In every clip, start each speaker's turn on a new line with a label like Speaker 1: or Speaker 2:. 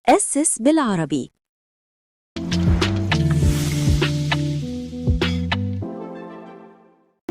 Speaker 1: أسس بالعربي.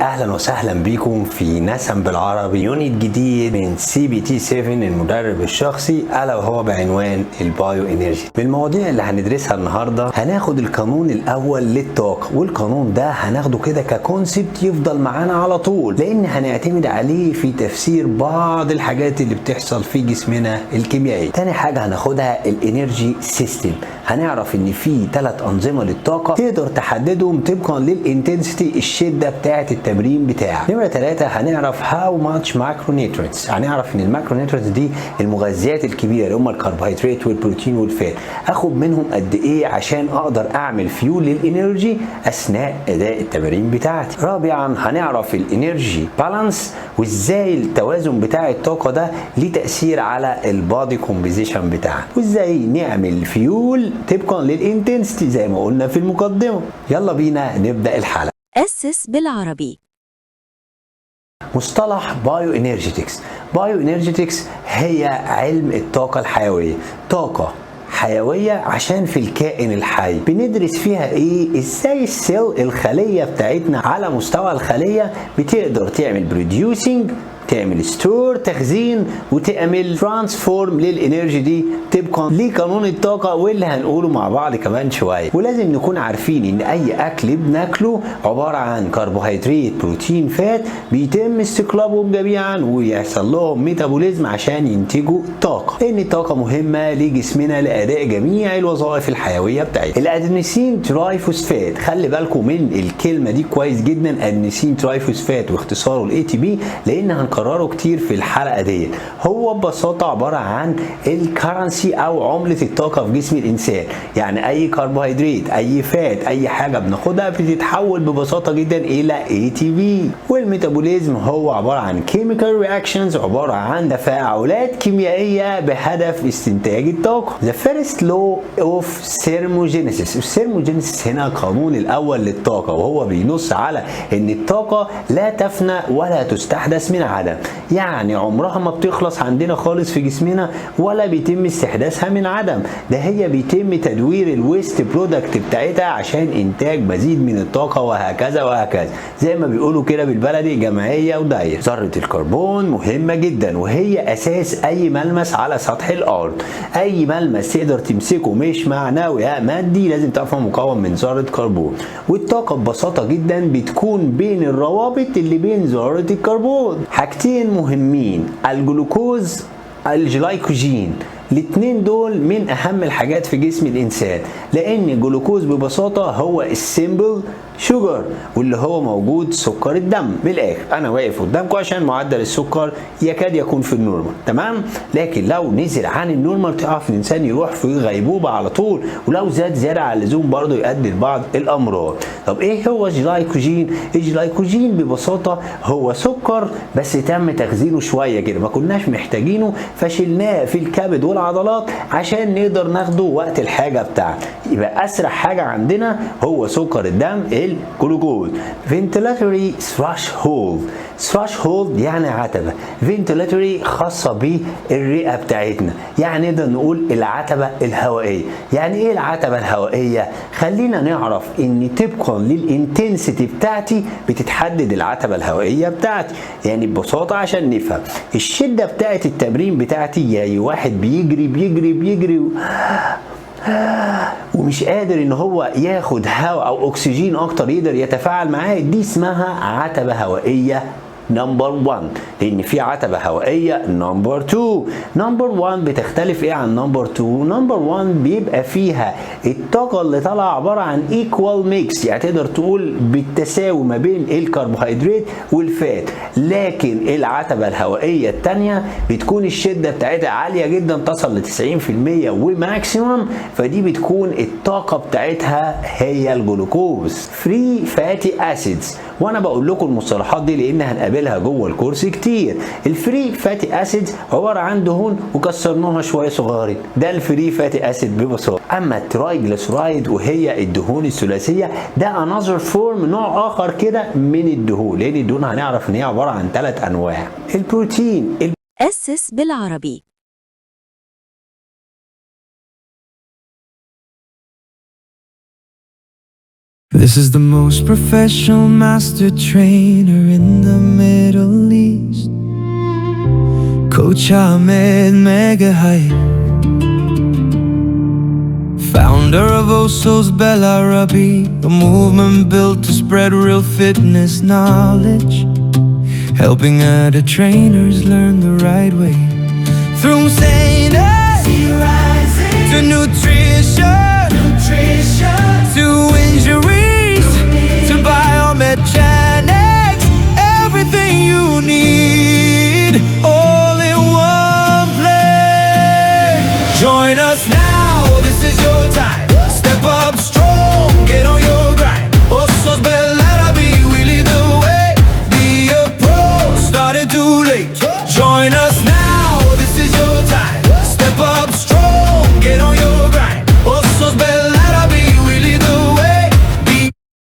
Speaker 2: اهلا وسهلا بيكم في نسم بالعربي، unit جديد من CBT 7 المدرب الشخصي، الا وهو بعنوان ال bioenergy. من المواضيع اللي هندرسها النهارده هناخد القانون الاول للطاقه، والقانون ده هناخده كده ك concept يفضل معانا على طول، لان هنعتمد عليه في تفسير بعض الحاجات اللي بتحصل في جسمنا الكيميائي. تاني حاجة هناخدها ال energy system، هنعرف ان في 3 انظمة للطاقة تقدر تحددهم طبقا لل intensity، الشدة بتاعه التمرين بتاعك. نمره 3 هنعرف how much macronutrients، هنعرف ان ال macronutrients دي المغذيات الكبيرة اللي هم الكربوهيدرات والبروتين وال fat، اخد منهم قد ايه عشان اقدر اعمل fuel لل energy اثناء اداء التمارين بتاعتي. رابعا هنعرف ال energy balance، وازاي التوازن بتاع الطاقة ده ليه تاثير على ال body composition بتاعنا، وازاي نعمل فيول طبقا لل intensity زي ما قلنا في المقدمة. يلا بينا نبدا الحلقة.
Speaker 1: أسس بالعربي.
Speaker 2: مصطلح bioenergetics. bioenergetics هي علم الطاقة الحيوية، طاقة حيوية عشان في الكائن الحي. بندرس فيها ايه؟ ازاي ال cell، الخلية بتاعتنا على مستوى الخلية بتقدر تعمل producing، تعمل store تخزين، وتعمل transform لل energy دي طبقا لقانون الطاقة واللي هنقوله مع بعض كمان شوية. ولازم نكون عارفين ان اي اكل بناكله عبارة عن كربوهيدرات، بروتين، fat، بيتم استقلابهم جميعا ويحصل لهم metabolism عشان ينتجوا طاقه، لان الطاقة مهمة لجسمنا لاداء جميع الوظائف الحيوية بتاعتنا. ال adenosine triphosphate، خلي بالكم من الكلمة دي كويس جدا، adenosine triphosphate واختصاره ال ATP، لان هنكرره كتير في الحلقة دي. هو ببساطة عبارة عن ال currency او عمله الطاقة في جسم الانسان، يعني اي كربوهيدرات، اي fat، اي حاجة بناخدها بتتحول ببساطة جدا الى ATP. وال metabolism هو عبارة عن chemical reactions، عبارة عن تفاعلات كيميائية بهدف استنتاج الطاقة. The first law of thermogenesis. ال thermogenesis هنا القانون الاول للطاقه، وهو بينص على ان الطاقة لا تفنى ولا تستحدث من عدم، يعني عمرها ما بتخلص عندنا خالص في جسمنا ولا بيتم استحداثها من عدم، ده هي بيتم تدوير ال waste product بتاعتها عشان انتاج مزيد من الطاقة، وهكذا وهكذا، زي ما بيقولوا كده بالبلدي جمعية ودايره. ذره الكربون مهمة جدا، وهي اساس اي ملمس على سطح الارض. اي ملمس تقدر تمسكه مش معنوي مادي لازم تعرفه مكون من ذره كربون. والطاقة ببساطة جدا بتكون بين الروابط اللي بين ذره الكربون. حاجتين مهمين، الجلوكوز، الجلايكوجين، الاتنين دول من اهم الحاجات في جسم الانسان، لان الجلوكوز ببساطة هو ال simple sugar واللي هو موجود سكر الدم. من الاخر انا واقف قدامكم عشان معدل السكر يكاد يكون في ال normal، تمام؟ لكن لو نزل عن ال normal تعرف الانسان يروح في غيبوبة على طول، ولو زاد زيادة عن اللزوم برضه يؤدي لبعض الامراض. طب ايه هو الجلايكوجين؟ الجلايكوجين ببساطة هو سكر بس تم تخزينه شوية كده، ما كناش محتاجينه فشلناه في الكبد والعضلات عشان نقدر ناخده وقت الحاجة بتاعنا. يبقى اسرع حاجة عندنا هو سكر الدم الجلوكوز. ventilatory threshold، threshold يعني عتبة، ventilatory خاصة بالرئه بتاعتنا، يعني نقدر نقول العتبة الهوائية. يعني ايه العتبة الهوائية؟ خلينا نعرف ان طبقا لل intensity بتاعتي بتتحدد العتبة الهوائية بتاعتي. يعني ببساطة عشان نفهم الشدة بتاعت التمرين بتاعتي، يعني واحد بيجري بيجري بيجري ومش قادر ان هو ياخد هواء او اكسجين اكتر يقدر يتفاعل معاه، دي اسمها عتبة هوائية number 1، لان في عتبة هوائية number 2. number 1 بتختلف ايه عن number 2؟ number 1 بيبقى فيها الطاقة اللي طالعه عبارة عن equal mix، يعني تقدر تقول بالتساوي ما بين الكربوهيدرات وال fat. لكن العتبة الهوائية الثانية بتكون الشدة بتاعتها عالية جدا، تصل ل 90% و maximum، فدي بتكون الطاقة بتاعتها هي الجلوكوز. free fatty acids، وانا بقول لكم المصطلحات دي لان هنقابلها جوه الكورس كتير. ال free fatty acids عبارة عن دهون وكسرناها شوية صغيرين، ده ال free fatty acid ببساطة. اما ال triglyceride وهي الدهون الثلاثية، ده another form، نوع اخر كده من الدهون، لان الدهون هنعرف ان هي عبارة عن 3 انواع. البروتين
Speaker 1: أسس بالعربي.
Speaker 3: This is the most professional master trainer in the Middle East, Coach Ahmed Megahype, founder of Osos Belarabi, a movement built to spread real fitness knowledge, helping other trainers learn the right way. Through sanity to nutrition, to injuries, to biomechanics, everything you need, all in one place. Join us now, this is your time. Step up.